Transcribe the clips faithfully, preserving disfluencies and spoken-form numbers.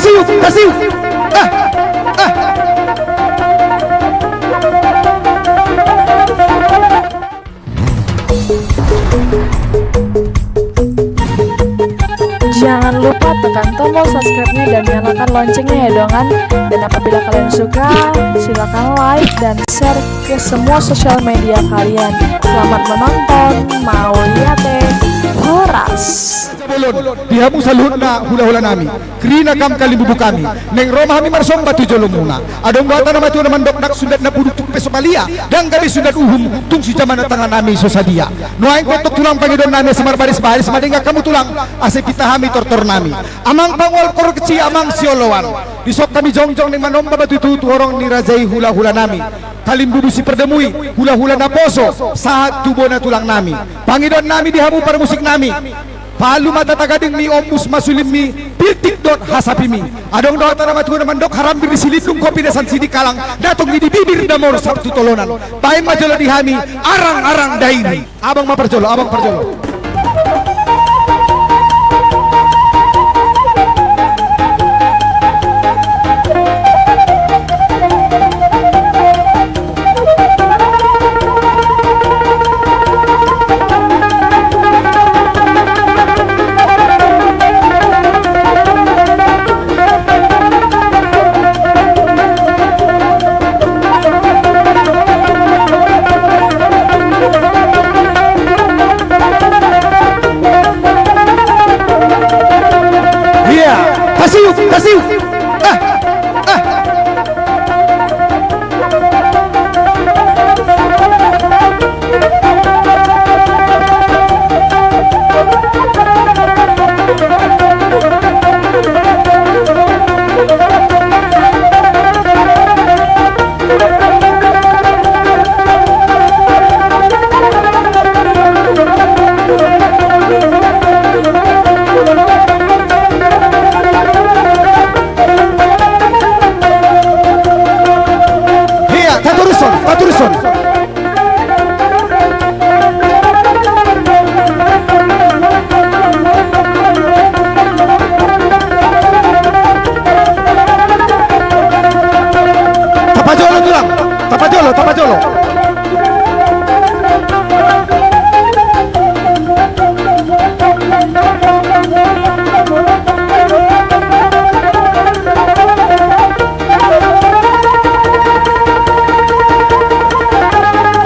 Tasiup, tasiup. Ah, ah. Jangan lupa tekan tombol subscribe-nya dan nyalakan loncengnya ya, dongan. Dan apabila kalian suka, silakan like dan share ke semua sosial media kalian. Selamat menonton, mauliate, horas. Bolon, di hamu saluhutna hula-hula nami. Kerina kam kalimbubu hami. Naeng ro ma hami marsomba tu jolomuna. Adong do hata na matua na mandok, nang sundat na puduk tung pe so palia, ndang gabe sundat uhum tung sijaman na tangan nami so sadia. Nuaeng pe antong tulang, pangidoan nami asa marbaris-baris ma denggan hamu tulang, asa ipinta hami tortor nami. Amang pangual korsi, amang sioloan. Dison hami jongjong naeng manomba batu tutu horong ni raja i, hula-hula nami. Kalimbubu si pardamui, hula-hula naposo, sahat tu bona tulang nami. Pangidoan nami di hamu parmusik nami. Palu ma tata gadingmi, ombus ma sulimmi, piltik dohot hasapimi. Adong do hata na matua na mandok, harambir di silindung, kopi na san sidikalang, datong i di bibir, damor sahat tu tolonan. Baen ma jolo di hami arang-arang Dairi. Abang ma parjolo, abang parjolo. Iya, tasiup, tasiup. Ah, ah. Iya, tatorushon, tatorushon. Tapajolo tulang, tapajolo, tapajolo.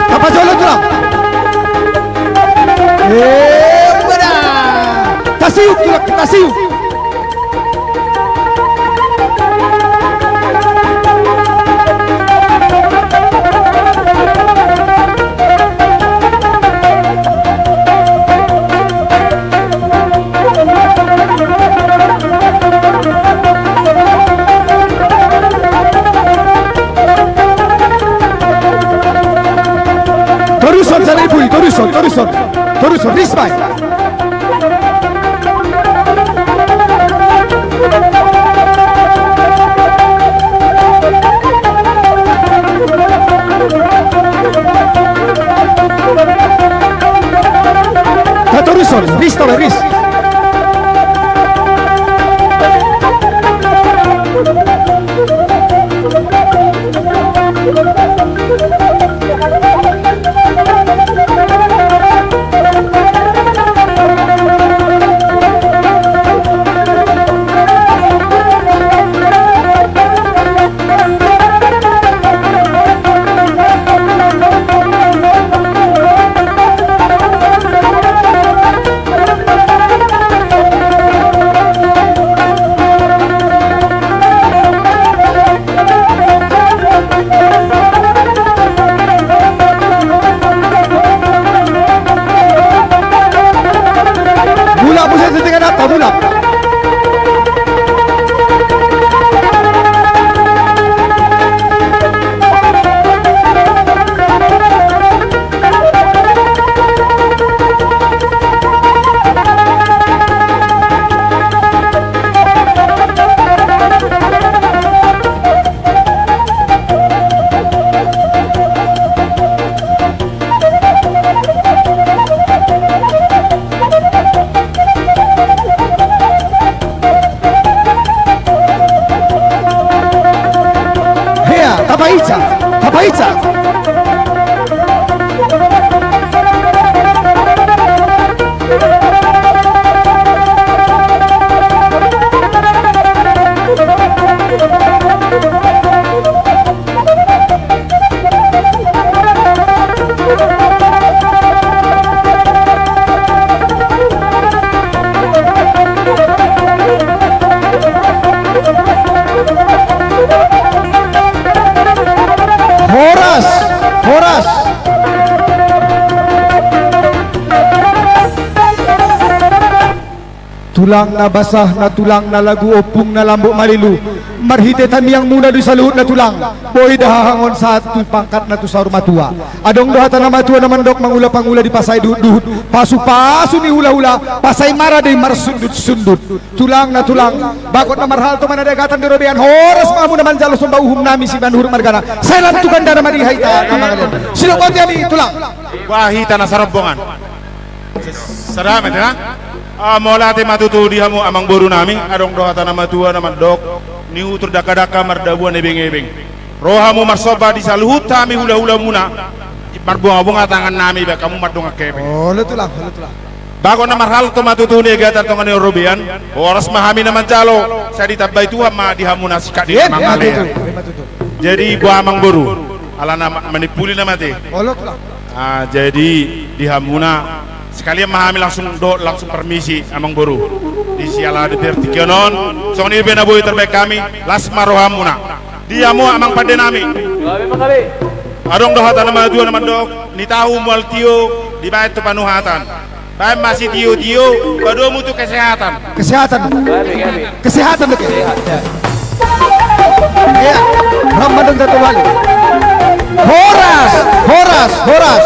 Tapajolo tulang. Eh, udah. Tasiup tulang, tasiup. Torushon, Salebu i, torushon, torushon. Torushon, ris ma i. Tatorushon, ris, tau, ris. Isa, Papa Isa. Horas, horas. Tulang na basah, na tulang na lagu, ompung na lambok malilu. Marhite tangiangmuna do i saluhutna tulang. Boi do hahangon sahat tu pangkatna tu saur matua. Adong do hata na matua na mandok, mangula pangula dipasae duhut-duhut, pasu-pasu ni hula-hula, pasae mara do i marsundut-sundut. Tulang na tulang, bagot na marhalto ma na di agatan di robean, horas ma hamu na manjalo, somba uhum nami si Manuruk margana. Sai lam tu gandana ma di hita na mangalean. Sidok boti hami tulang. Wah, hita na sarombongan. Sada ma ate, ha? Ah, mauliate ma tutu di hamu amangboru nami, adong do hata na matua na mandok, ni utur dakka-dakka mardabuan ebeng-ebeng. Ro hamu marsomba di saluhut hami hula-hulamuna, marbonga-bonga tangan nami bahen hamu mardongan hepeng. Olo tulang, olo tulang. Bagot na marhalto ma tutu ni agatan tonga ni robean, horas ma hami na manjalo, sai ditambai Tuhan ma di hamu na singkat ni mangalean. Ima tutu, ima tutu. Jadi boha amangboru, ala na ma-, manimpuli nama ate. Olo tulang. Ah, jadi di hamuna sekalian ma hami langsung dohot langsung permisi amangboru. Di siala di pertingkian on, songon i be na boi tarbahen hami, las ma rohamuna. Di hamu amang pande nami. Adong do hata na matua na mandok, ni tahu mual tio, dibahen tu panuhatan. Bahen ma sitio-tio, padomu tu kesehatan. Kesehatan. Kesehatan, oke. Iya, Ramadan satu kali. Horas, horas, horas.